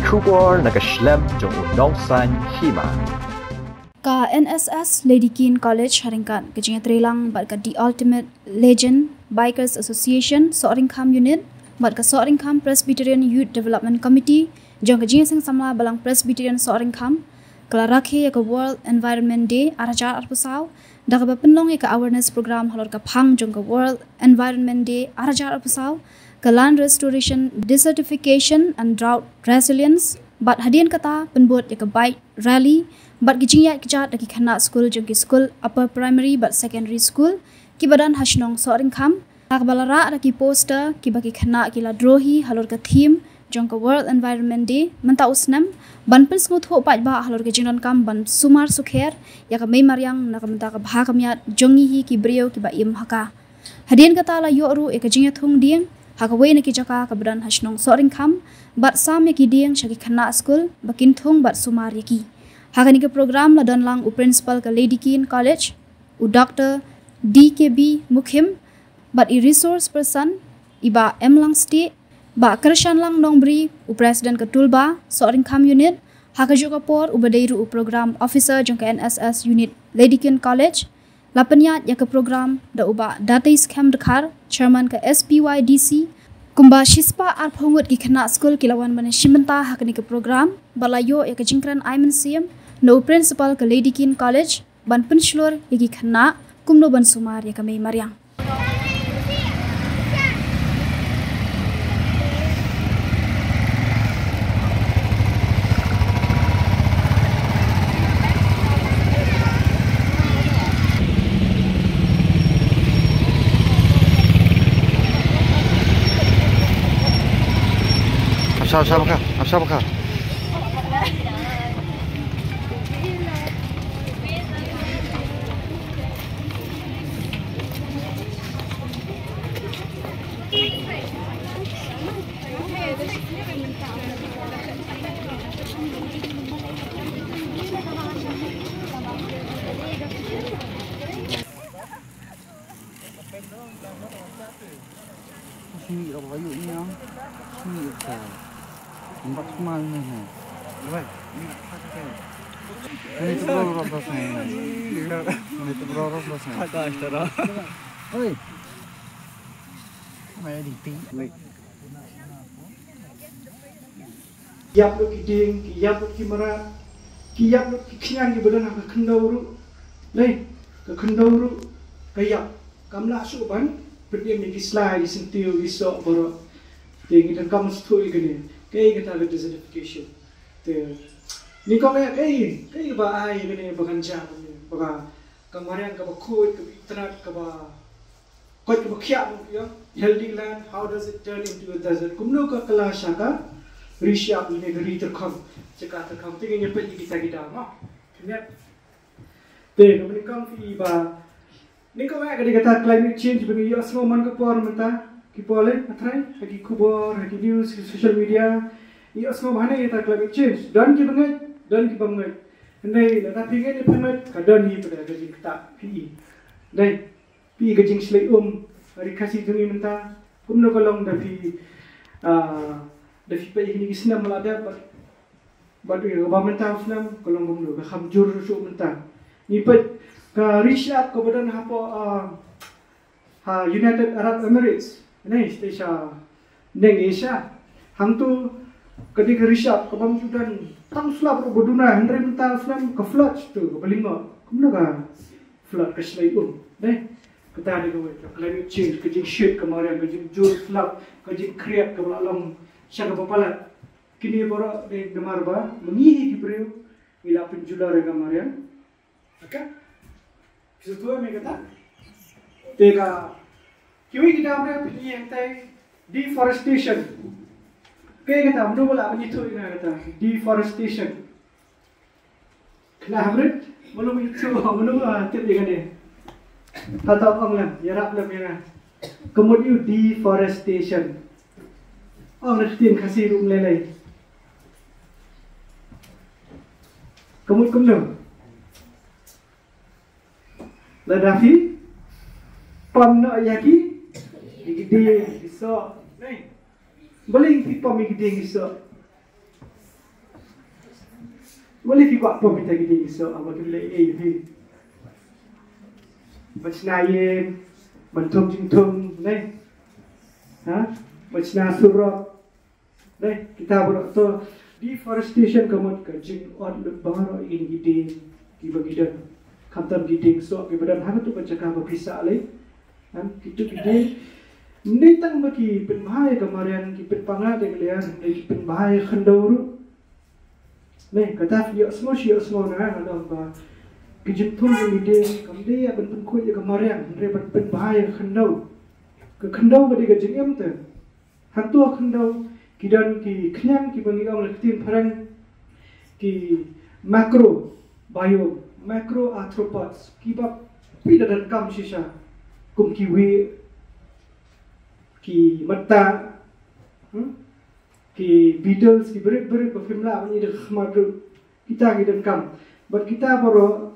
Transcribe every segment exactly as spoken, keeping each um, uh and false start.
Khubor na ka shlem jong u nongsan hima. Ka N S S Lady Keane College ha ryngkat ka jingïatreilang bad ka The Ultimate Legend Bikers Association Sohryngkham Unit bad ka Sohryngkham Presbyterian Youth Development Committee jong ka Jingïaseng Samla Balang Presbyterian Sohryngkham ka la rakhe ïa ka World Environment Day ar hajar arphew saw da kaba pynlong ïa ka awareness program halor ka phang jong ka World Environment Day ar hajar arphew saw, ka Land Restoration, Desertification and Drought Resilience, bad hadien kata pynbud ïa ka bike rally bad ki jingïaid kjat da ki khynnah skul jong ki skul upper primary bad secondary school kiba don ha shnong Sohryngkham, ha kaba la rah da ki poster kiba ki khynnah ki la draw hi halor ka theme jong ka World Environment Day mynta u snem, ban pynsngewthuh paidbah halor ka jingdonkam ban sumar sukher ïa ka mei mariang na ka bynta ka bha ka miat jong ngi hi ki briew kiba im ha ka. Hadien kata la ïoh ruh ïa ka jingïathung dieng ha kawei na ki jaka kaba don ha shnong Sohryngkham bad sam ïa ki dieng sha ki khynnah skul ba kin thung bad sumar ïa ki. Ha kane ka program la don lang u principal ka Lady Keane College, u Doctor D K B Mukhim, bad i resource person i Bah M Langstieh, Bah Kyrshanlang Nongbri, u president ka Tulba Sohryngkham Unit, ha kajuh ka por uba dei ruh u program officer jong ka N S S Unit Lady Keane College. La pynïaid ïa ka program da u Bah Datei Skhem Dkhar, chairman ka S P Y D C. Kumba shispah arphew ngut ki khynnah skul ki la wan ban ïashim bynta ha kane ka program bad la ïoh ïa ka jingkren ai mynsiem na u principal ka Lady Keane College ban pynshlur ïa ki khynnah kumno ban sumar ïa ka mei mariang. Asha, asha baka, asha baka. Sini ka bayu ni ah. Sini ka. Empat semal ni ha. Ini tu berapa belas ni? Ini tu berapa belas ni? Oi. Mai di ti. Ïap lut ki dieng, ki ïap lut ki mrad, ki ïap lut ki khñiang kiba don ha ka khyndew ruh. Lei, ka khyndew ruh ka ïap. Kam lah shuh ban pynim ïa ki sla, ki syntiew, ki soh baroh. Te ngi donkam sngewthuh ïa kane. Kaei kata ka desertification? Te nyngkong eh kaei, kaei ba ai ïa kane ba kan jia kumne, ba ka, ka mariang kaba khuid, kaba itynnad, kaba koit kaba khiah, mo, ïa, healthy land, how does it turn into a desert? Kumno ka kylla sha ka ri shyiap lane ka ri tyrkhong, jaka tyrkhong? Te ngin ïa peit ïa kita ki daw, mo. Khyndiat. Te kaba nyngkong phi i ba, nyngkong eh ka dei kata climate change ba ngi ïohsngew man ka por mynta, ki por lei, ha trai, ha ki khubor, ha ki news, ha ki social media, ngi ïohsngew ba hangne kata climate change. Don kiba ngeit, don kibym ngeit. Hynrei lada phi ngeit ne phim ngeit, ka don hi pat ka jingktah, phi i. Dei. Phi i ka jingshlei um ha ri Khasi jong ngi mynta, kumno ka long da phi, ah, da phi peit ïa kine ki snem ba la dep bad, bad ïa kaba mynta u snem ka long kumno, ka kham jur shuh mynta. Ngi peit ka ri shyiap kaba don hapoh, ah, ha United Arab Emirates, ne sha neng Asia. Hangto ka dei ka ri shyiap kabym ju don tang slap ruh ba duna, hynrei mynta u snem ka flood to, kaba lyngngoh. Kumno ka flood, ka shlei um. Dei, kata dei kawei ka climate change, ka jingshit ka mariang, ka jingjur slap, ka jingkhriat kaba la long sha kaba palat. Kine baroh dei namar ba ma ngi hi ki briew ngi la pynjulor ïa ka mariang. Okay? Phi sngewthuh me kata? Te ka kiwei ki dam re phi ïeng te deforestation. Kaei kata, mano ba lah ban ithuh ïa kata deforestation? Khnang hynrei mano ba ithuh, mano ba tip ïa kane? Hato ong lem, ïarap lem ïa nga. Ka mut ïa u deforestation. Ong na ka ktien Khasi ruh ym lei lei. Ka mut kumno? Lada phi pom noh ïa ki, ïa ki dieng, ki soh. Balei phi pom ïa ki dieng, ki soh? Wat leh phi kwah pom kita ki dieng ki soh, aba kim leh ei phi. Ba shna ïing, ban thung jingthung, ne? Ha? Ba shna surok. Ne? Kita baroh to deforestation ka mut ka jingot lut baroh ïa ki dieng kiba ngi don. Khamtam ki dieng soh kiba don ha katu ka jaka ba phi sah lei. Em, kitu ki dieng. Ym dei tang ba ki pynbha ïa ka mariang, ki pynpanga da ka liang, hynrei ki pynbha ïa ka khyndew ruh. Ne, kata phi ïohsngew shi ïohsngew na nga, nga ong ba ki jingthung jong ki dieng kam dei ïa ban pynkhuid ïa ka mariang, hynrei ban pynbha ïa ka khyndew. Ka khyndew ka dei ka jingim te. Hangto ha khyndew ki don ki khñiang kiba ngi ong ha ka ktien phareng ki macrobiome, macroarthropods, kiba phi da donkam shisha, kum ki wieh, ki matta, hmm? Ki beetles, ki barit barit ba phim lah ban ïoh da ka khmat ruh. Kita ki donkam. Bad kita baroh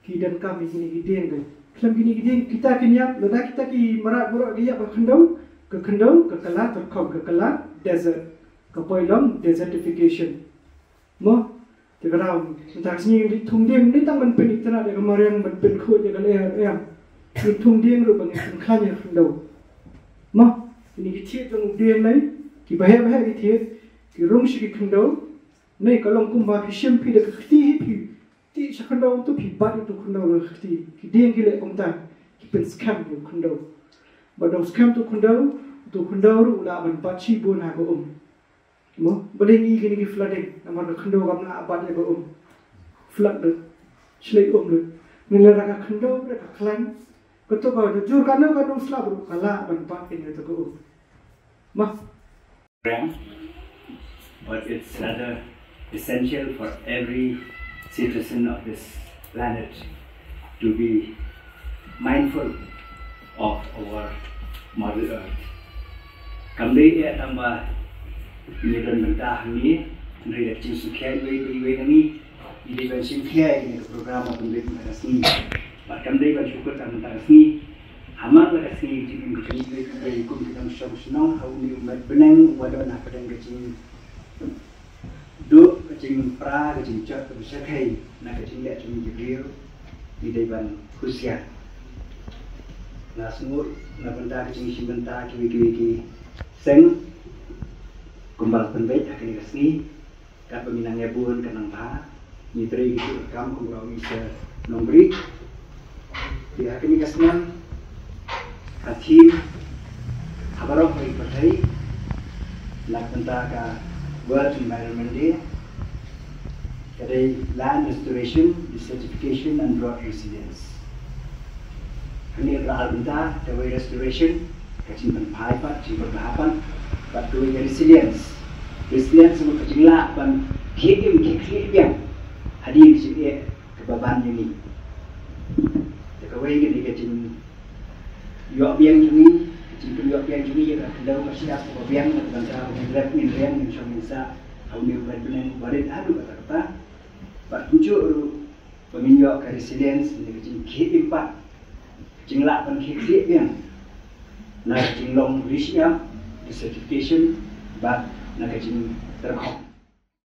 ki donkam ïa kine ki dieng. Khlem kine ki dieng kita kin ïap, lada kita ki mrad baroh ki ïap ha khyndew, ka khyndew ka kylla tyrkhong, ka kylla desert, ka poi long desertification. Mo, te ka daw mynta ka sngi ngi thung dieng, ym dei tang ban pynitynnad ïa ka mariang, ban pynkhuid ïa ka lyer, em. Ngi thung dieng ruh ba ngin pynkhlaiñ ïa ka khyndew. Mo, kine ki thied jong u dieng lei, kiba heh ba heh ki thied, ki rung sha ki khyndew. Ne, ka long kumba phi shim phi da ka kti hi, phi tih sha khyndew, to phi bat ïa uto u khyndew da ka kti. Ki dieng ki leh kumta, ki pynskhem ïa u khyndew. Bad da u skhem uto u khyndew, uto u khyndew ruh u lah ban bat shibun ha ka um. Mo, balei ngi ïohi kine ki flooding, namar ka khyndew kam lah bat ïa ka um. Flood lut, shlei um lut. Ngi la, da ka khyndew, da ka khlaiñ, kato ka jur, kano kano slap ruh ka lah ban bat ïa kato ka um. Mo. But it's rather essential for every citizen of this planet to be mindful of our Mother Earth. Kam dei eh tang ba ngi don bynta hangne, hynrei da ka jingsngewkhia iwei pa iwei na ngi, ngi dei ban shim khia ïa kane ka program ba pynbeit mynta ka sngi. Bad kam dei ban shu kut tang mynta ka sngi, ha man la ka sngi, ka jingim ka jong ngi, ngi kum ki nongshong shnong ha une u met bneng uba don hapdeng ka jing duh, ka jingpra, ka jingjot kaba shyrkhei na ka jingleh jong ngi ki briew, ngi dei ban husiar. Nga sngewthuh na bynta ka jingshim bynta kiwei kiwei ki seng kumba la pynbeit ha kane ka sngi, katba ngi nang ïabun ka nang bha, ngi trei ki kam kumba ngi sa nongri. Te ha kane ka snem, ka theme ha baroh ki pyrthei na ka bynta ka World Environment Day ka dei Land Restoration, Desertification and Drought Resilience. Kane ka ar bynta, kawei restoration, ka jingpynphai pat, jingpynbha pat, bad kawei ka resilience. Resilience ka mut ka jinglah ban khie im khie khlieh biang hadien ka jingeh kaba ban ïa ngi. Te kawei ka dei ka jingïoh biang jong ngi, ka jingpynïoh biang jong ngi ïa ka khyndew ka shyiap kaba biang, na ka bynta ba ngin rep ngin riang ngin shong ngin sah ha une u met bneng uba rit haduh katta katta. Bad kumjuh ruh ba ngin ïoh ka resilience, ne ka jingkhie im pat, ka jinglah ban khie khlieh biang na ka jinglong ri shyiap, desertification, bad na ka jingtyrkhong.